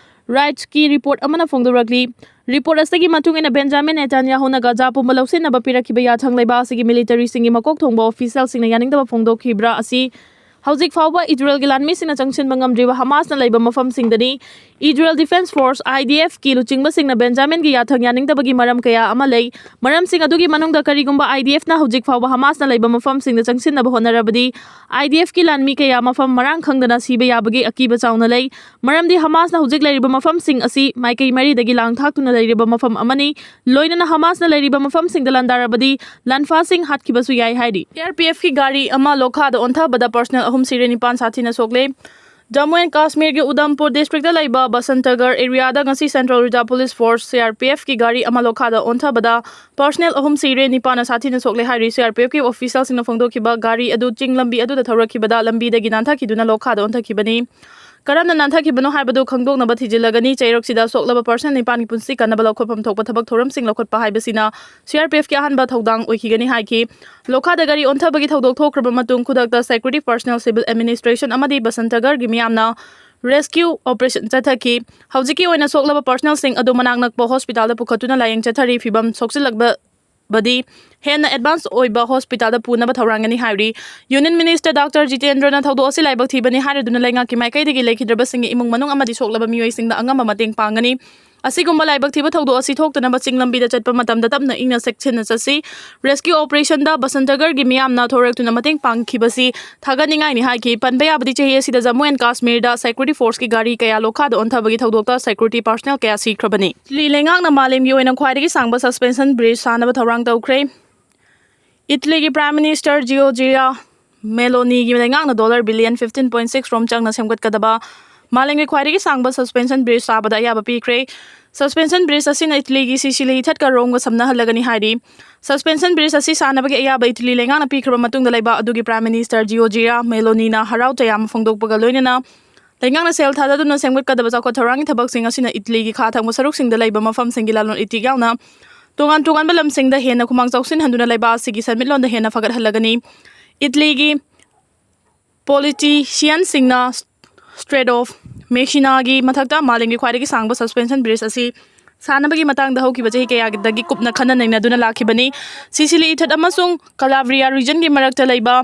Reuters report ꯑꯃꯅ ꯐꯣꯡꯗꯣꯔꯛꯂꯤ꯫ Report ꯑꯁꯤꯒꯤ ꯃꯇꯨꯡ ꯏꯟꯅ, Benjamin Netanyahuꯅ ꯒꯥꯖꯥ ꯄꯨꯝꯕ ꯂꯧꯁꯤꯟꯅꯕ ꯄꯤꯔꯛꯈꯤꯕ ꯌꯥꯊꯪ ꯂꯩꯕ ꯑꯁꯤꯒꯤ militaryꯁꯤꯡꯒꯤ ꯃꯀꯣꯛ ꯊꯣꯡꯕ officialꯁꯤꯡꯅ ꯌꯥꯅꯤꯡꯗꯕ ꯐꯣꯡꯗꯣꯛꯈꯤꯕ꯭ꯔꯥ ꯑꯁꯤ ꯍꯧꯖꯤꯛ ꯐꯥꯎꯕ ꯏꯖꯔꯦꯜꯒꯤ ꯂꯥꯟꯃꯤꯁꯤꯡꯅ ꯆꯪꯁꯤꯟꯕ ꯉꯝꯗ꯭ꯔꯤꯕ ꯍꯃꯥꯁꯅ ꯂꯩꯕ ꯃꯐꯝꯁꯤꯡꯗꯅꯤ꯫ Israel Defense Force, IDFꯀꯤ ꯂꯨꯆꯤꯡꯕꯁꯤꯡꯅ Benjaminꯒꯤ ꯌꯥꯊꯪ ꯌꯥꯅꯤꯡꯗꯕꯒꯤ ꯃꯔꯝ ꯀꯌꯥ ꯑꯃ ꯂꯩ꯫ ꯃꯔꯝꯁꯤꯡ ꯑꯗꯨꯒꯤ ꯃꯅꯨꯡꯗ ꯀꯔꯤꯒꯨꯝꯕ IDFꯅ ꯍꯧꯖꯤꯛ ꯐꯥꯎꯕ ꯍꯃꯥꯁꯅ ꯂꯩꯕ ꯃꯐꯝꯁꯤꯡꯗ ꯆꯪꯁꯤꯟꯅꯕ ꯍꯣꯠꯅꯔꯕꯗꯤ, IDFꯀꯤ ꯂꯥꯟꯃꯤ ꯀꯌꯥ ꯃꯐꯝ ꯃꯔꯥꯡ ꯈꯪꯗꯅ ꯁꯤꯕ ꯌꯥꯕꯒꯤ ꯑꯀꯤꯕ ꯆꯥꯎꯅ ꯂꯩ꯫ ꯃꯔꯝꯗꯤ ꯍꯃꯥꯁꯅ ꯍꯧꯖꯤꯛ ꯂꯩꯔꯤꯕ ꯃꯐꯝꯁꯤꯡ ꯑꯁꯤ ꯃꯥꯏꯀꯩ ꯃꯔꯤꯗꯒꯤ ꯂꯥꯡ ꯊꯥꯛꯇꯨꯅ ꯂꯩꯔꯤꯕ ꯃꯐꯝ ꯑꯃꯅꯤ꯫ ꯂꯣꯏꯅꯅ ꯍꯃꯥꯁꯅ ꯂꯩꯔꯤꯕ ꯃꯐꯝꯁꯤꯡꯗ ꯂꯥꯟꯗꯥꯔꯕꯗꯤ, ꯂꯥꯟꯐꯥꯁꯤꯡ ꯍꯥꯠꯈꯤꯕꯁꯨ ꯌꯥꯏ ꯍꯥꯏꯔꯤ꯫ CRPFꯀꯤ ꯒꯥꯔꯤ ꯑꯃ ꯂꯣꯈꯥꯗ ꯑꯣꯟꯊꯕꯗ personnel ꯑꯍꯨꯝ ꯁꯤꯔꯦ, ꯅꯤꯄꯥꯟ ꯁꯥꯊꯤꯅ ꯁꯣꯛꯂꯦ꯫ ꯖꯝꯃꯨ ꯑꯦꯟ ꯀꯥꯁꯃꯤꯔꯒꯤ ꯎꯗꯝꯄꯨꯔ ꯗꯤꯁꯇ꯭ꯔꯤꯛꯇ ꯂꯩꯕ ꯕꯁꯟꯇꯒꯔ ꯑꯦꯔꯤꯌꯥꯗ ꯉꯁꯤ central reserve police force, C R P ꯑꯦꯐꯀꯤ ꯒꯥꯔꯤ ꯑꯃ ꯂꯣꯈꯥꯗ ꯑꯣꯟꯊꯕꯗ ꯄꯥꯔꯁꯅꯦꯜ ꯑꯍꯨꯝ ꯁꯤꯔꯦ, ꯅꯤꯄꯥꯅ ꯁꯥꯊꯤꯅ ꯁꯣꯛꯂꯦ ꯍꯥꯏꯔꯤ ꯁꯤ ꯑꯥꯔ ꯄꯤ ꯑꯦꯐꯀꯤ ꯑꯣꯐꯤꯁꯤꯌꯦꯜꯁꯤꯡꯅ ꯐꯣꯡꯗꯣꯛꯈꯤꯕ꯫ ꯒꯥꯔꯤ ꯑꯗꯨ ꯆꯤꯡ ꯂꯝꯕꯤ ꯑꯗꯨꯗ ꯊꯧꯔꯛꯈꯤꯕꯗ ꯂꯝꯕꯤꯗꯒꯤ ꯅꯥꯟꯊꯈꯤꯗꯨꯅ ꯂꯣꯈꯥꯗ ꯑꯣꯟꯊꯈꯤꯕꯅꯤ꯫ ꯀꯔꯝꯅ ꯅꯥꯟꯊꯈꯤꯕꯅꯣ ꯍꯥꯏꯕꯗꯨ ꯈꯪꯗꯣꯛꯅꯕ ꯊꯤꯖꯤꯜꯂꯒꯅꯤ꯫ ꯆꯩꯔꯛꯁꯤꯗ ꯁꯣꯛꯂꯕ ꯄꯥꯔꯁꯅꯦꯜ ꯅꯤꯄꯥꯟꯒꯤ ꯄꯨꯟꯁꯤ ꯀꯟꯅꯕ ꯂꯧꯈꯠꯐꯝ ꯊꯣꯛꯄ ꯊꯕꯛ ꯊꯧꯔꯝꯁꯤꯡ ꯂꯧꯈꯠꯄ ꯍꯥꯏꯕꯁꯤꯅ ꯁꯤ ꯑꯥꯔ ꯄꯤ ꯑꯦꯐꯀꯤ ꯑꯍꯥꯟꯕ ꯊꯧꯗꯥꯡ ꯑꯣꯏꯈꯤꯒꯅꯤ ꯍꯥꯏꯈꯤ꯫ ꯂꯣꯈꯥꯗ ꯒꯥꯔꯤ ꯑꯣꯟꯊꯕꯒꯤ ꯊꯧꯗꯣꯛ ꯊꯣꯛꯈ꯭ꯔꯕ ꯃꯇꯨꯡ ꯈꯨꯗꯛꯇ ꯁꯦꯀ꯭ꯌꯨꯔꯤꯇꯤ ꯄꯥꯔꯁꯅꯦꯜ, ꯁꯤꯚꯤꯜ ꯑꯦꯗꯃꯤꯅꯤꯁꯇ꯭ꯔꯦꯁꯟ ꯑꯃꯗꯤ ꯕꯁꯟꯇꯒꯔꯒꯤ ꯃꯤꯌꯥꯝꯅ ꯔꯦꯁꯀ꯭ꯌꯨ ꯑꯣꯄꯔꯦꯁꯟ ꯆꯠꯊꯈꯤ꯫ ꯍꯧꯖꯤꯛꯀꯤ ꯑꯣꯏꯅ ꯁꯣꯛꯂꯕ ꯄꯥꯔꯁꯅꯦꯜꯁꯤꯡ ꯑꯗꯨ ꯃꯅꯥꯛ ꯅꯛꯄ ꯍꯣꯁꯄꯤꯇꯥꯜꯗ ꯄꯨꯈꯠꯇꯨꯅ ꯂꯥꯌꯦꯡ ꯆꯠꯊꯔꯤ꯫ ꯐꯤꯚꯝ ꯁꯣꯛꯆꯤꯜꯂꯛꯄꯗꯤ ꯍꯦꯟꯅ ꯑꯦꯗꯚꯥꯟꯁ ꯑꯣꯏꯕ ꯍꯣꯁꯄꯤꯇꯥꯜꯗ ꯄꯨꯅꯕ ꯊꯧꯔꯥꯡꯒꯅꯤ ꯍꯥꯏꯔꯤ꯫ ꯌꯨꯅꯤꯌꯟ ꯃꯤꯅꯤꯁꯇꯔ ꯗꯥꯛꯇꯔ ꯖꯤꯇꯦꯟꯗ꯭ꯔꯅ ꯊꯧꯗꯣꯛ ꯑꯁꯤ ꯂꯥꯏꯕꯛ ꯊꯤꯕꯅꯤ ꯍꯥꯏꯔꯗꯨꯅ ꯂꯩꯉꯥꯛꯀꯤ ꯃꯥꯏꯀꯩꯗꯒꯤ ꯂꯩꯈꯤꯗ꯭ꯔꯕꯁꯤꯡꯒꯤ ꯏꯃꯨꯡ ꯃꯅꯨꯡ ꯑꯃꯗꯤ ꯁꯣꯛꯂꯕ ꯃꯤꯑꯣꯏꯁꯤꯡꯗ ꯑꯉꯝꯕ ꯃꯇꯦꯡ ꯄꯥꯡꯒꯅꯤ꯫ ꯑꯁꯤꯒꯨꯝꯕ ꯂꯥꯏꯕꯛ ꯊꯤꯕ ꯊꯧꯗꯣꯛ ꯑꯁꯤ ꯊꯣꯛꯇꯅꯕ ꯆꯤꯡ ꯂꯝꯕꯤꯗ ꯆꯠꯄ ꯃꯇꯝꯗ ꯇꯞꯅ ꯏꯪꯅ ꯆꯦꯛꯁꯤꯟꯅ ꯆꯠꯁꯤ꯫ ꯔꯦꯁꯀ꯭ꯌꯨ ꯑꯣꯄꯔꯦꯁꯟꯗ ꯕꯁꯟꯇꯒꯔꯒꯤ ꯃꯤꯌꯥꯝꯅ ꯊꯣꯔꯛꯇꯨꯅ ꯃꯇꯦꯡ ꯄꯥꯡꯈꯤꯕꯁꯤ ꯊꯥꯒꯠꯅꯤꯡꯉꯥꯏꯅꯤ ꯍꯥꯏꯈꯤ꯫ ꯄꯟꯕ ꯌꯥꯕꯗꯤ ꯆꯍꯤ ꯑꯁꯤꯗ ꯖꯝꯃꯨ ꯑꯦꯟ ꯀꯥꯁꯃꯤꯔꯗ ꯁꯦꯀ꯭ꯌꯨꯔꯤꯇꯤ ꯐꯣꯔꯁꯀꯤ ꯒꯥꯔꯤ ꯀꯌꯥ ꯂꯣꯈꯥꯗ ꯑꯣꯟꯊꯕꯒꯤ ꯊꯧꯗꯣꯛꯇ ꯁꯦꯀ꯭ꯌꯨꯔꯤꯇꯤ ꯄꯥꯔꯁꯅꯦꯜ ꯀꯌꯥ ꯁꯤꯈ꯭ꯔꯕꯅꯤ꯫ ꯏꯇꯂꯤ ꯂꯩꯉꯥꯛꯅ ꯃꯥꯂꯦꯝꯒꯤ ꯑꯣꯏꯅ ꯈ꯭ꯋꯥꯏꯗꯒꯤ ꯁꯥꯡꯕ ꯁꯁꯄꯦꯟꯁꯟ ꯕ꯭ꯔꯤꯖ ꯁꯥꯅꯕ ꯊꯧꯔꯥꯡ ꯇꯧꯈ꯭ꯔꯦ꯫ ꯏꯇꯂꯤꯒꯤ ꯄ꯭ꯔꯥꯏꯝ ꯃꯤꯅꯤꯁꯇꯔ ꯖꯤꯑꯣꯔꯖꯤꯌꯥ ꯃꯦꯂꯣꯅꯤꯒꯤ ꯂꯩꯉꯥꯛꯅ dollar billion fifteen point six ꯔꯣꯝ ꯆꯪꯅ ꯁꯦꯝꯒꯠꯀꯗꯕ ꯃꯥꯂꯦꯝꯒꯤ ꯈ꯭ꯋꯥꯏꯗꯒꯤ ꯁꯥꯡꯕ ꯁꯁꯄꯦꯟꯁꯟ ꯕ꯭ꯔꯤꯖ ꯁꯥꯕꯗ ꯑꯌꯥꯕ ꯄꯤꯈ꯭ꯔꯦ꯫ ꯁꯁꯄꯦꯟꯁꯟ ꯕ꯭ꯔꯤꯖ ꯑꯁꯤꯅ ꯏꯇꯂꯤꯒꯤ ꯁꯤꯁꯤꯂꯤ ꯏꯊꯠꯀ ꯔꯣꯝꯒ ꯁꯝꯅꯍꯜꯂꯒꯅꯤ ꯍꯥꯏꯔꯤ꯫ ꯁꯁꯄꯦꯟꯁꯟ ꯕ꯭ꯔꯤꯖ ꯑꯁꯤ ꯁꯥꯅꯕꯒꯤ ꯑꯌꯥꯕ ꯏꯇꯂꯤ ꯂꯩꯉꯥꯛꯅ ꯄꯤꯈ꯭ꯔꯕ ꯃꯇꯨꯡꯗ ꯂꯩꯕꯥꯛ ꯑꯗꯨꯒꯤ ꯄ꯭ꯔꯥꯏꯝ ꯃꯤꯅꯤꯁꯇꯔ ꯖꯤꯑꯣꯔꯖꯤꯌꯥ ꯃꯦꯂꯣꯅꯤꯅ ꯍꯔꯥꯎ ꯇꯌꯥꯝꯕ ꯐꯣꯡꯗꯣꯛꯄꯒ ꯂꯣꯏꯅꯅ ꯂꯩꯉꯥꯛꯅ ꯁꯦꯜ ꯊꯥꯗꯗꯨꯅ ꯁꯦꯝꯒꯠꯀꯗꯕ ꯆꯥꯎꯈꯠ ꯊꯧꯔꯥꯡꯒꯤ ꯊꯕꯛꯁꯤꯡ ꯑꯁꯤꯅ ꯏꯇꯂꯤꯒꯤ ꯈꯥ ꯊꯪꯕ ꯁꯔꯨꯛꯁꯤꯡꯗ ꯂꯩꯕ ꯃꯐꯝꯁꯤꯡꯒꯤ ꯂꯂꯣꯟ ꯏꯇꯤꯛ ꯌꯥꯎꯅ ꯇꯣꯉꯥꯟ ꯇꯣꯉꯥꯟꯕ ꯂꯝꯁꯤꯡꯗ ꯍꯦꯟꯅ ꯈꯨꯃꯥꯡ ꯆꯥꯎꯁꯤꯟꯍꯟꯗꯨꯅ ꯂꯩꯕꯥꯛ ꯑꯁꯤꯒꯤ ꯁꯦꯟꯃꯤꯠꯂꯣꯟꯗ ꯍꯦꯟꯅ ꯐꯒꯠꯍꯜꯂꯒꯅꯤ꯫ ꯏꯇꯂꯤꯒꯤ ꯄꯣꯂꯤꯇꯤꯁꯤꯌꯟꯁꯤꯡꯅ ꯁ꯭ꯇ꯭ꯔꯦꯠ ꯑꯣꯐ ꯃꯦꯁꯤꯅꯥꯒꯤ ꯃꯊꯛꯇ ꯃꯥꯂꯦꯝꯒꯤ ꯈ꯭ꯋꯥꯏꯗꯒꯤ ꯁꯥꯡꯕ ꯁꯁꯄꯦꯟꯁꯟ ꯕ꯭ꯔꯤꯖ ꯑꯁꯤ ꯁꯥꯅꯕꯒꯤ ꯃꯇꯥꯡꯗ ꯍꯧꯈꯤꯕ ꯆꯍꯤ ꯀꯌꯥꯗꯒꯤ ꯀꯨꯞꯅ ꯈꯟꯅ ꯅꯩꯅꯗꯨꯅ ꯂꯥꯛꯈꯤꯕꯅꯤ꯫ ꯁꯤꯁꯤꯂꯤ ꯏꯊꯠ ꯑꯃꯁꯨꯡ ꯀꯂꯥꯕ꯭ꯔꯤꯌꯥ ꯔꯤꯖꯟꯒꯤ ꯃꯔꯛꯇ ꯂꯩꯕ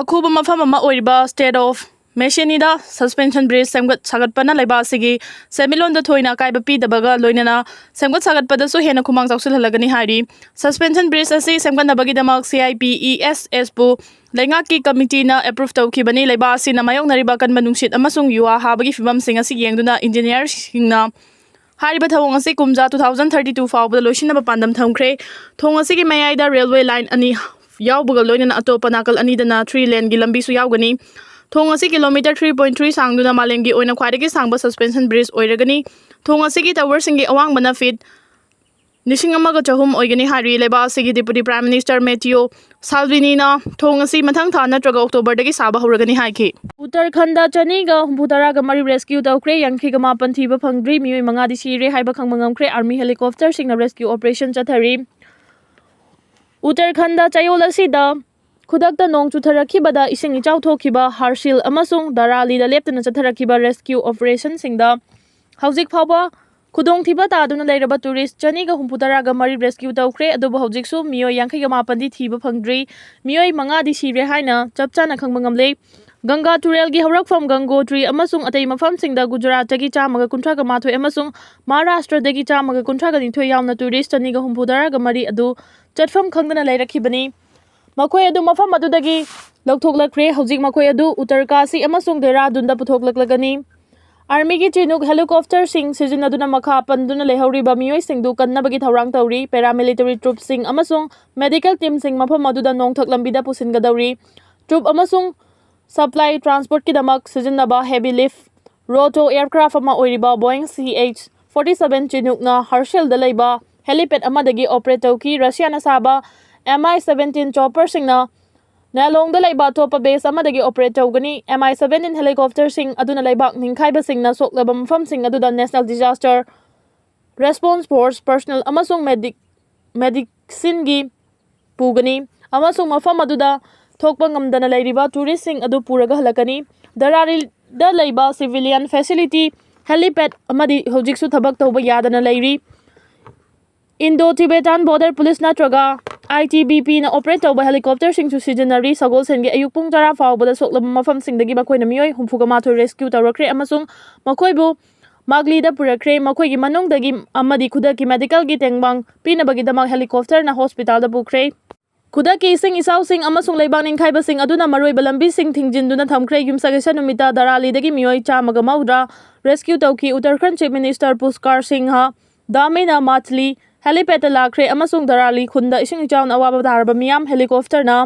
ꯑꯈꯨꯕ ꯃꯐꯝ ꯑꯃ ꯑꯣꯏꯔꯤꯕ ꯁ꯭ꯇ꯭ꯔꯦꯠ ꯑꯣꯐ ꯃꯦꯁꯤꯅꯤꯗ ꯁꯁꯄꯦꯟꯁꯟ ꯕ꯭ꯔꯤꯖ ꯁꯦꯝꯒꯠ ꯁꯥꯒꯠꯄꯅ ꯂꯩꯕꯥꯛ ꯑꯁꯤꯒꯤ ꯁꯦꯟꯃꯤꯠꯂꯣꯟꯗ ꯊꯣꯏꯅ ꯑꯀꯥꯏꯕ ꯄꯤꯗꯕꯒ ꯂꯣꯏꯅꯅ ꯁꯦꯝꯒꯠ ꯁꯥꯒꯠꯄꯗꯁꯨ ꯍꯦꯟꯅ ꯈꯨꯃꯥꯡ ꯆꯥꯎꯁꯤꯜꯍꯜꯂꯒꯅꯤ ꯍꯥꯏꯔꯤ꯫ ꯁꯁꯄꯦꯟꯁꯟ ꯕ꯭ꯔꯤꯖ ꯑꯁꯤ ꯁꯦꯝꯒꯠꯅꯕꯒꯤꯗꯃꯛ C I P E S ꯑꯦꯁꯄꯨ ꯂꯩꯉꯥꯛꯀꯤ ꯀꯃꯤꯇꯤꯅ ꯑꯦꯄ꯭ꯔꯨꯚ ꯇꯧꯈꯤꯕꯅꯤ꯫ ꯂꯩꯕꯥꯛ ꯑꯁꯤꯅ ꯃꯥꯌꯣꯛꯅꯔꯤꯕ ꯑꯀꯟꯕ ꯅꯨꯡꯁꯤꯠ ꯑꯃꯁꯨꯡ ꯌꯨꯋꯥ ꯍꯥꯕꯒꯤ ꯐꯤꯕꯝꯁꯤꯡ ꯑꯁꯤ ꯌꯦꯡꯗꯨꯅ ꯏꯟꯖꯤꯅꯤꯌꯔꯁꯤꯡꯅ ꯍꯥꯏꯔꯤꯕ ꯊꯧꯑꯣꯡ ꯑꯁꯤ ꯀꯨꯝꯖꯥ two thousand thirty two ꯐꯥꯎꯕꯗ ꯂꯣꯏꯁꯤꯟꯅꯕ ꯄꯥꯟꯗꯝ ꯊꯝꯈ꯭ꯔꯦ꯫ ꯊꯣꯡ ꯑꯁꯤꯒꯤ ꯃꯌꯥꯏꯗ ꯔꯦꯜꯋꯦ ꯂꯥꯏꯟ ꯑꯅꯤ ꯌꯥꯎꯕꯒ ꯂꯣꯏꯅꯅ ꯑꯇꯣꯞꯄ ꯅꯥꯀꯜ ꯑꯅꯤꯗꯅ ꯊ꯭ꯔꯤ ꯂꯦꯟꯒꯤ ꯂꯝꯕꯤꯁꯨ ꯌꯥꯎꯒꯅꯤ꯫ ꯊꯣꯡ ꯑꯁꯤ ꯀꯤꯂꯣꯃꯤꯇꯔ ꯊ꯭ꯔꯤ ꯄꯣꯏꯟ ꯊ꯭ꯔꯤ ꯁꯥꯡꯗꯨꯅ ꯃꯥꯂꯦꯝꯒꯤ ꯑꯣꯏꯅ ꯈ꯭ꯋꯥꯏꯗꯒꯤ ꯁꯥꯡꯕ ꯁꯁꯄꯦꯟꯁꯟ ꯕ꯭ꯔꯤꯖ ꯑꯣꯏꯔꯒꯅꯤ꯫ ꯊꯣꯡ ꯑꯁꯤꯒꯤ ꯇꯋꯔꯁꯤꯡꯒꯤ ꯑꯋꯥꯡꯕꯅ ꯐꯤꯠ ꯂꯤꯁꯤꯡ ꯑꯃꯒ ꯆꯍꯨꯝ ꯑꯣꯏꯒꯅꯤ ꯍꯥꯏꯔꯤ꯫ ꯂꯩꯕꯥꯛ ꯑꯁꯤꯒꯤ ꯗꯤꯄꯨꯇꯤ ꯄ꯭ꯔꯥꯏꯝ ꯃꯤꯅꯤꯁꯇꯔ ꯃꯦꯇꯤꯑꯣ ꯁꯥꯜꯚꯤꯅꯤꯅ ꯊꯣꯡ ꯑꯁꯤ ꯃꯊꯪ ꯊꯥ ꯅꯠꯇ꯭ꯔꯒ ꯑꯣꯛꯇꯣꯕꯔꯗꯒꯤ ꯁꯥꯕ ꯍꯧꯔꯒꯅꯤ ꯍꯥꯏꯈꯤ꯫ ꯎꯠꯇꯔꯈꯟꯗ ꯆꯅꯤꯒ ꯍꯨꯝꯐꯨ ꯇꯔꯥꯒ ꯃꯔꯤ ꯔꯦꯁꯀ꯭ꯌꯨ ꯇꯧꯈ꯭ꯔꯦ, ꯌꯥꯡꯈꯩꯒ ꯃꯥꯄꯟ ꯊꯤꯕ ꯐꯪꯗ꯭ꯔꯤ, ꯃꯤꯑꯣꯏ ꯃꯉꯥꯗꯤ ꯁꯤꯔꯦ ꯍꯥꯏꯕ ꯈꯪꯕ ꯉꯝꯈ꯭ꯔꯦ꯫ ꯑꯥꯔꯃꯤ ꯍꯦꯂꯤꯀꯣꯞꯇꯔꯁꯤꯡꯅ ꯔꯦꯁꯀ꯭ꯌꯨ ꯑꯣꯄꯔꯦꯁꯟ ꯆꯠꯊꯔꯤ꯫ ꯎꯠꯇꯔꯈꯟꯗ ꯆꯌꯣꯜ ꯑꯁꯤꯗ ꯈꯨꯗꯛꯇ ꯅꯣꯡ ꯆꯨꯊꯔꯛꯈꯤꯕꯗ ꯏꯁꯤꯡ ꯏꯆꯥꯎ ꯊꯣꯛꯈꯤꯕ ꯍꯥꯔꯁꯤꯜ ꯑꯃꯁꯨꯡ ꯗꯔꯥꯂꯤꯗ ꯂꯦꯞꯇꯅ ꯆꯠꯊꯔꯛꯈꯤꯕ ꯔꯦꯁꯀ꯭ꯌꯨ ꯑꯣꯄꯔꯦꯁꯟꯁꯤꯡꯗ ꯍꯧꯖꯤꯛ ꯐꯥꯎꯕ ꯈꯨꯗꯣꯡꯊꯤꯕ ꯇꯥꯗꯨꯅ ꯂꯩꯔꯕ ꯇꯨꯔꯤꯁ ꯆꯅꯤꯒ ꯍꯨꯝꯐꯨ ꯇꯔꯥꯒ ꯃꯔꯤ ꯔꯦꯁꯀ꯭ꯌꯨ ꯇꯧꯈ꯭ꯔꯦ, ꯑꯗꯨꯕꯨ ꯍꯧꯖꯤꯛꯁꯨ ꯃꯤꯑꯣꯏ ꯌꯥꯡꯈꯩꯒ ꯃꯥꯄꯟꯗꯤ ꯊꯤꯕ ꯐꯪꯗ꯭ꯔꯤ꯫ ꯃꯤꯑꯣꯏ ꯃꯉꯥꯗꯤ ꯁꯤꯔꯦ ꯍꯥꯏꯅ ꯆꯞ ꯆꯥꯅ ꯈꯪꯕ ꯉꯝꯂꯦ꯫ ꯒꯪꯒꯥ ꯇꯨꯔꯦꯜꯒꯤ ꯍꯧꯔꯛꯐꯝ ꯒꯪꯒꯣꯇ꯭ꯔꯤ ꯑꯃꯁꯨꯡ ꯑꯇꯩ ꯃꯐꯝꯁꯤꯡꯗ ꯒꯨꯖꯔꯥꯠꯇꯒꯤ ꯆꯥꯝꯃꯒ ꯀꯨꯟꯊ꯭ꯔꯥꯒ ꯃꯥꯊꯣꯏ ꯑꯃꯁꯨꯡ ꯃꯍꯥꯔꯥꯁꯇ꯭ꯔꯗꯒꯤ ꯆꯥꯝꯃꯒ ꯀꯨꯟꯊ꯭ꯔꯥꯒ ꯅꯤꯊꯣꯏ ꯌꯥꯎꯅ ꯇꯨꯔꯤꯁ ꯆꯅꯤꯒ ꯍꯨꯝꯐꯨ ꯇꯔꯥꯒ ꯃꯔꯤ ꯑꯗꯨ ꯆꯠꯐꯝ ꯈꯪꯗꯅ ꯂꯩꯔꯛꯈꯤꯕꯅꯤ꯫ ꯃꯈꯣꯏ ꯑꯗꯨ ꯃꯐꯝ ꯑꯗꯨꯗꯒꯤ ꯂꯧꯊꯣꯛꯂꯛꯈ꯭ꯔꯦ꯫ ꯍꯧꯖꯤꯛ ꯃꯈꯣꯏ ꯑꯗꯨ ꯎꯠꯇꯔꯀꯥꯁꯤ ꯑꯃꯁꯨꯡ ꯗꯦꯍꯔꯥꯗꯨꯟꯗ ꯄꯨꯊꯣꯛꯂꯛꯂꯒꯅꯤ꯫ ꯑꯥꯔꯃꯤꯒꯤ ꯆꯤꯅꯨꯛ ꯍꯦꯂꯤꯀꯣꯞꯇꯔꯁꯤꯡ ꯁꯤꯖꯤꯟꯅꯗꯨꯅ ꯃꯈꯥ ꯄꯟꯗꯨꯅ ꯂꯩꯍꯧꯔꯤꯕ ꯃꯤꯑꯣꯏꯁꯤꯡꯗꯨ ꯀꯟꯅꯕꯒꯤ ꯊꯧꯔꯥꯡ ꯇꯧꯔꯤ꯫ ꯄꯦꯔꯥꯃꯤꯂꯤꯇꯔꯤ ꯇ꯭ꯔꯨꯞꯁꯤꯡ ꯑꯃꯁꯨꯡ ꯃꯦꯗꯤꯀꯦꯜ ꯇꯤꯝꯁꯤꯡ ꯃꯐꯝ ꯑꯗꯨꯗ ꯅꯣꯡꯊꯛ ꯂꯝꯕꯤꯗ ꯄꯨꯁꯤꯟꯒꯗꯧꯔꯤ꯫ ꯇ꯭ꯔꯨꯞ ꯑꯃꯁꯨꯡ ꯁꯄ꯭ꯂꯥꯏ ꯇ꯭ꯔꯥꯟꯁꯄꯣꯔꯠꯀꯤꯗꯃꯛ ꯁꯤꯖꯤꯟꯅꯕ ꯍꯦꯚꯤ ꯂꯤꯐ ꯔꯣꯇꯣ ꯑꯦꯌꯔꯀ꯭ꯔꯥꯐ ꯑꯃ ꯑꯣꯏꯔꯤꯕ ꯕꯣꯏꯡ ꯁꯤ ꯑꯩꯆ ꯐꯣꯔꯇꯤ ꯁꯚꯦꯟ ꯆꯤꯅꯨꯛꯅ ꯍꯔꯁꯦꯜꯗ ꯂꯩꯕ ꯍꯦꯂꯤꯄꯦꯗ ꯑꯃꯗꯒꯤ ꯑꯣꯄꯔꯦꯠ ꯇꯧꯈꯤ꯫ ꯔꯁꯤꯌꯥꯅ ꯁꯥꯕ ꯑꯦꯝ ꯑꯥꯏ ꯁꯚꯦꯟꯇꯤꯟ ꯆꯣꯄꯔꯁꯤꯡꯅ ꯅꯦꯂꯣꯡꯗ ꯂꯩꯕ ꯑꯇꯣꯞꯄ ꯕꯦꯁ ꯑꯃꯗꯒꯤ ꯑꯣꯄꯔꯦꯠ ꯇꯧꯒꯅꯤ꯫ ꯑꯦꯝ ꯑꯥꯏ ꯁꯚꯦꯟꯇꯤꯟ ꯍꯦꯂꯤꯀꯣꯞꯇꯔꯁꯤꯡ ꯑꯗꯨꯅ ꯂꯩꯕꯥꯛ ꯅꯤꯡꯈꯥꯏꯕꯁꯤꯡꯅ ꯁꯣꯛꯂꯕ ꯃꯐꯝꯁꯤꯡ ꯑꯗꯨꯗ national disaster response force personal ꯑꯃꯁꯨꯡ ꯃꯦꯗꯤꯛ ꯃꯦꯗꯤꯛꯁꯤꯟꯒꯤ ꯄꯨꯒꯅꯤ ꯑꯃꯁꯨꯡ ꯃꯐꯝ ꯑꯗꯨꯗ ꯊꯣꯛꯄ ꯉꯝꯗꯅ ꯂꯩꯔꯤꯕ ꯇꯨꯔꯤꯁꯁꯤꯡ ꯑꯗꯨ ꯄꯨꯔꯒ ꯍꯜꯂꯛꯀꯅꯤ꯫ ꯗꯔꯥꯔꯤꯗ ꯂꯩꯕ ꯁꯤꯚꯤꯂꯤꯌꯟ ꯐꯦꯁꯤꯂꯤꯇꯤ, ꯍꯦꯂꯤꯄꯦꯗ ꯑꯃꯗꯤ ꯍꯧꯖꯤꯛꯁꯨ ꯊꯕꯛ ꯇꯧꯕ ꯌꯥꯗꯅ ꯂꯩꯔꯤ꯫ ꯏꯟꯗꯣ ꯇꯤꯕꯦꯇꯥꯟ ꯕꯣꯔꯗꯔ ꯄꯨꯂꯤꯁ ꯅꯠꯇ꯭ꯔꯒ ꯑꯥꯏ ꯇꯤ ꯕꯤ ꯄꯤꯅ ꯑꯣꯄꯔꯦꯠ ꯇꯧꯕ ꯍꯦꯂꯤꯀꯣꯞꯇꯔꯁꯤꯡꯁꯨ ꯁꯤꯖꯤꯟꯅꯔꯤ꯫ ꯁꯒꯣꯜꯁꯦꯟꯒꯤ ꯑꯌꯨꯛ ꯄꯨꯡ ꯇꯔꯥ ꯐꯥꯎꯕꯗ ꯁꯣꯛꯂꯕ ꯃꯐꯝꯁꯤꯡꯗꯒꯤ ꯃꯈꯣꯏꯅ ꯃꯤꯑꯣꯏ ꯍꯨꯝꯐꯨꯒ ꯃꯥꯊꯣꯏ ꯔꯦꯁꯀ꯭ꯌꯨ ꯇꯧꯔꯛꯈ꯭ꯔꯦ ꯑꯃꯁꯨꯡ ꯃꯈꯣꯏꯕꯨ ꯃꯥꯒꯂꯤꯗ ꯄꯨꯔꯛꯈ꯭ꯔꯦ꯫ ꯃꯈꯣꯏꯒꯤ ꯃꯅꯨꯡꯗꯒꯤ ꯑꯃꯗꯤ ꯈꯨꯗꯛꯀꯤ ꯃꯦꯗꯤꯀꯦꯜꯒꯤ ꯇꯦꯡꯕꯥꯡ ꯄꯤꯅꯕꯒꯤꯗꯃꯛ ꯍꯦꯂꯤꯀꯣꯞꯇꯔꯅ ꯍꯣꯁꯄꯤꯇꯥꯜꯗ ꯄꯨꯈ꯭ꯔꯦ꯫ ꯈꯨꯗꯛꯀꯤ ꯏꯁꯤꯡ ꯏꯆꯥꯎꯁꯤꯡ ꯑꯃꯁꯨꯡ ꯂꯩꯕꯥꯛ ꯅꯤꯡꯈꯥꯏꯕꯁꯤꯡ ꯑꯗꯨꯅ ꯃꯔꯨꯑꯣꯏꯕ ꯂꯝꯕꯤꯁꯤꯡ ꯊꯤꯡꯖꯤꯟꯗꯨꯅ ꯊꯝꯈ꯭ꯔꯦ꯫ ꯌꯨꯝꯁꯀꯩꯁ ꯅꯨꯃꯤꯠꯇ ꯗꯔꯥꯂꯤꯗꯒꯤ ꯃꯤꯑꯣꯏ ꯆꯥꯝꯃꯒ ꯃꯧꯗ꯭ꯔꯥ ꯔꯦꯁꯀ꯭ꯌꯨ ꯇꯧꯈꯤ꯫ ꯎꯠꯇꯔꯈꯟꯗ ꯆꯤꯐ ꯃꯤꯅꯤꯁꯇꯔ ꯄꯨꯁꯀꯥꯔ ꯁꯤꯡꯍ ꯗꯥꯃꯤꯅ ꯃꯥꯆꯂꯤ ꯍꯦꯂꯤꯄꯦꯗꯇ ꯂꯥꯛꯈ꯭ꯔꯦ ꯑꯃꯁꯨꯡ ꯗꯔꯥꯂꯤ ꯈꯨꯟꯗ ꯏꯁꯤꯡ ꯏꯆꯥꯎꯅ ꯑꯋꯥꯕ ꯇꯥꯔꯕ ꯃꯤꯌꯥꯝ ꯍꯦꯂꯤꯀꯣꯞꯇꯔꯅ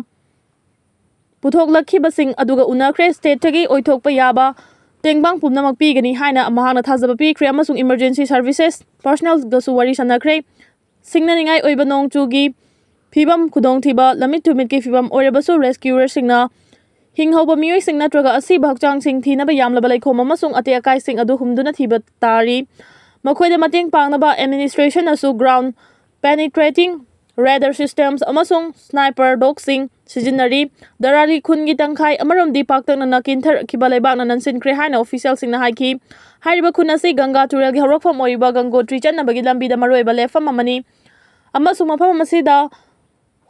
ꯄꯨꯊꯣꯛꯂꯛꯈꯤꯕꯁꯤꯡ ꯑꯗꯨꯒ ꯎꯅꯈ꯭ꯔꯦ꯫ ꯁ꯭ꯇꯦꯠꯇꯒꯤ ꯑꯣꯏꯊꯣꯛꯄ ꯌꯥꯕ ꯇꯦꯡꯕꯥꯡ ꯄꯨꯝꯅꯃꯛ ꯄꯤꯒꯅꯤ ꯍꯥꯏꯅ ꯃꯍꯥꯛꯅ ꯊꯥꯖꯕ ꯄꯤꯈ꯭ꯔꯦ ꯑꯃꯁꯨꯡ ꯏꯃꯔꯖꯦꯟꯁꯤ ꯁꯔꯚꯤꯁꯦꯁ ꯄꯔꯁꯅꯦꯜꯒꯁꯨ ꯋꯥꯔꯤ ꯁꯥꯟꯅꯈ꯭ꯔꯦ꯫ ꯁꯤꯡꯅꯅꯤꯡꯉꯥꯏ ꯑꯣꯏꯕ ꯅꯣꯡ ꯆꯨꯒꯤ ꯐꯤꯕꯝ, ꯈꯨꯗꯣꯡꯊꯤꯕ, ꯂꯝꯃꯤꯠ ꯇꯨꯃꯤꯠꯀꯤ ꯐꯤꯕꯝ ꯑꯣꯏꯔꯕꯁꯨ, ꯔꯦꯁꯀ꯭ꯌꯨꯔꯁꯤꯡꯅ ꯍꯤꯡꯍꯧꯕ ꯃꯤꯑꯣꯏꯁꯤꯡ ꯅꯠꯇ꯭ꯔꯒ ꯑꯁꯤꯕ ꯍꯛꯆꯥꯡꯁꯤꯡ ꯊꯤꯅꯕ ꯌꯥꯝꯂꯕ ꯂꯩꯈꯣꯝ ꯑꯃꯁꯨꯡ ꯑꯇꯦꯛ ꯑꯀꯥꯏꯁꯤꯡ ꯑꯗꯨ ꯍꯨꯝꯗꯨꯅ ꯊꯤꯕ ꯇꯥꯔꯤ꯫ ꯃꯈꯣꯏꯗ ꯃꯇꯦꯡ ꯄꯥꯡꯅꯕ ꯑꯦꯗꯃꯤꯅꯤꯁꯇ꯭ꯔꯦꯁꯟꯅꯁꯨ ꯒ꯭ꯔꯥꯎꯟ ꯄꯦꯅꯤꯇ꯭ꯔꯦꯇꯤꯡ ꯔꯦꯗꯥꯔ ꯁꯤꯁꯇꯦꯝꯁ ꯑꯃꯁꯨꯡ ꯁ꯭ꯅꯥꯏꯄꯔ ꯗꯣꯒꯁꯤꯡ ꯁꯤꯖꯤꯟꯅꯔꯤ꯫ ꯗꯔꯥꯂꯤ ꯈꯨꯟꯒꯤ ꯇꯪꯈꯥꯏ ꯑꯃꯔꯣꯝꯗꯤ ꯄꯥꯛꯇꯛꯅꯅ ꯀꯤꯟꯊꯔꯛꯈꯤꯕ ꯂꯩꯕꯥꯛꯅ ꯅꯟꯁꯤꯟꯈ꯭ꯔꯦ ꯍꯥꯏꯅ ꯑꯣꯐꯤꯁꯤꯌꯦꯜꯁꯤꯡꯅ ꯍꯥꯏꯈꯤ꯫ ꯍꯥꯏꯔꯤꯕ ꯈꯨꯟ ꯑꯁꯤ ꯒꯪꯒꯥ ꯇꯨꯔꯦꯜꯒꯤ ꯍꯧꯔꯛꯐꯝ ꯑꯣꯏꯔꯤꯕ ꯒꯪꯒꯣꯇ꯭ꯔꯤ ꯆꯠꯅꯕꯒꯤ ꯂꯝꯕꯤꯗ ꯃꯔꯨꯑꯣꯏꯕ ꯂꯦꯞꯐꯝ ꯑꯃꯅꯤ ꯑꯃꯁꯨꯡ ꯃꯐꯝ ꯑꯁꯤꯗ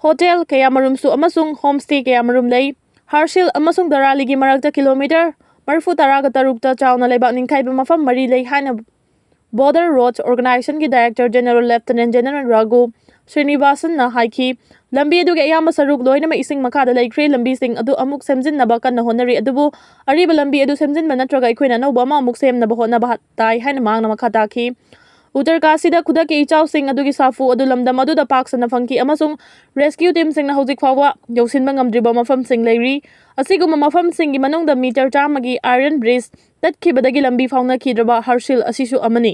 ꯍꯣꯇꯦꯜ ꯀꯌꯥꯃꯔꯨꯝꯁꯨ ꯑꯃꯁꯨꯡ ꯍꯣꯝꯁ꯭ꯇꯦ ꯀꯌꯥꯃꯔꯨꯝ ꯂꯩ꯫ ꯍꯥꯔꯁꯤꯜ ꯑꯃꯁꯨꯡ ꯗꯔꯥꯂꯤꯒꯤ ꯃꯔꯛꯇ ꯀꯤꯂꯣꯃꯤꯇꯔ ꯃꯔꯤꯐꯨ ꯇꯔꯥꯒ ꯇꯔꯨꯛꯇ ꯆꯥꯎꯅ ꯂꯩꯕꯥꯛ ꯅꯤꯡꯈꯥꯏꯕ ꯃꯐꯝ ꯃꯔꯤ ꯂꯩ ꯍꯥꯏꯅ ꯕꯣꯔꯗꯔ ꯔꯣꯗꯁ ꯑꯣꯔꯒꯅꯥꯏꯖꯦꯁꯟꯒꯤ director general lieutenant general Raghu ꯁ꯭ꯔꯤꯅꯤꯕꯥꯁꯟꯅ ꯍꯥꯏꯈꯤ꯫ ꯂꯝꯕꯤ ꯑꯗꯨꯒꯤ ꯑꯌꯥꯝꯕ ꯁꯔꯨꯛ ꯂꯣꯏꯅꯃꯛ ꯏꯁꯤꯡ ꯃꯈꯥꯗ ꯂꯩꯈ꯭ꯔꯦ꯫ ꯂꯝꯕꯤꯁꯤꯡ ꯑꯗꯨ ꯑꯃꯨꯛ ꯁꯦꯝꯖꯤꯟꯅꯕ ꯀꯟꯅ ꯍꯣꯠꯅꯔꯤ, ꯑꯗꯨꯕꯨ ꯑꯔꯤꯕ ꯂꯝꯕꯤ ꯑꯗꯨ ꯁꯦꯝꯖꯤꯟꯕ ꯅꯠꯇ꯭ꯔꯒ ꯑꯩꯈꯣꯏꯅ ꯑꯅꯧꯕ ꯑꯃ ꯑꯃꯨꯛ ꯁꯦꯝꯅꯕ ꯍꯣꯠꯅꯕ ꯍ-, ꯇꯥꯏ ꯍꯥꯏꯅ ꯃꯍꯥꯛꯅ ꯃꯈꯥ ꯇꯥꯈꯤ꯫ ꯎꯠꯇꯔꯀꯥꯁꯤꯗ ꯈꯨꯗꯛꯀꯤ ꯏꯆꯥꯎꯁꯤꯡ ꯑꯗꯨꯒꯤ ꯁꯥꯐꯨ ꯑꯗꯨ ꯂꯝꯗꯝ ꯑꯗꯨꯗ ꯄꯥꯛ ꯁꯟꯅ ꯐꯪꯈꯤ ꯑꯃꯁꯨꯡ ꯔꯦꯁꯀ꯭ꯌꯨ ꯇꯤꯝꯁꯤꯡꯅ ꯍꯧꯖꯤꯛ ꯐꯥꯎꯕ ꯌꯧꯁꯤꯟꯕ ꯉꯝꯗ꯭ꯔꯤꯕ ꯃꯐꯝꯁꯤꯡ ꯂꯩꯔꯤ꯫ ꯑꯁꯤꯒꯨꯝꯕ ꯃꯐꯝꯁꯤꯡꯒꯤ ꯃꯅꯨꯡꯗ ꯃꯤꯇꯔ ꯆꯥꯝꯃꯒꯤ ꯑꯥꯏꯔꯟ ꯕ꯭ꯔꯤꯖ ꯇꯠꯈꯤꯕꯗꯒꯤ ꯂꯝꯕꯤ ꯐꯥꯎꯅꯈꯤꯗ꯭ꯔꯕ ꯍꯥꯔꯁꯤꯜ ꯑꯁꯤꯁꯨ ꯑꯃꯅꯤ꯫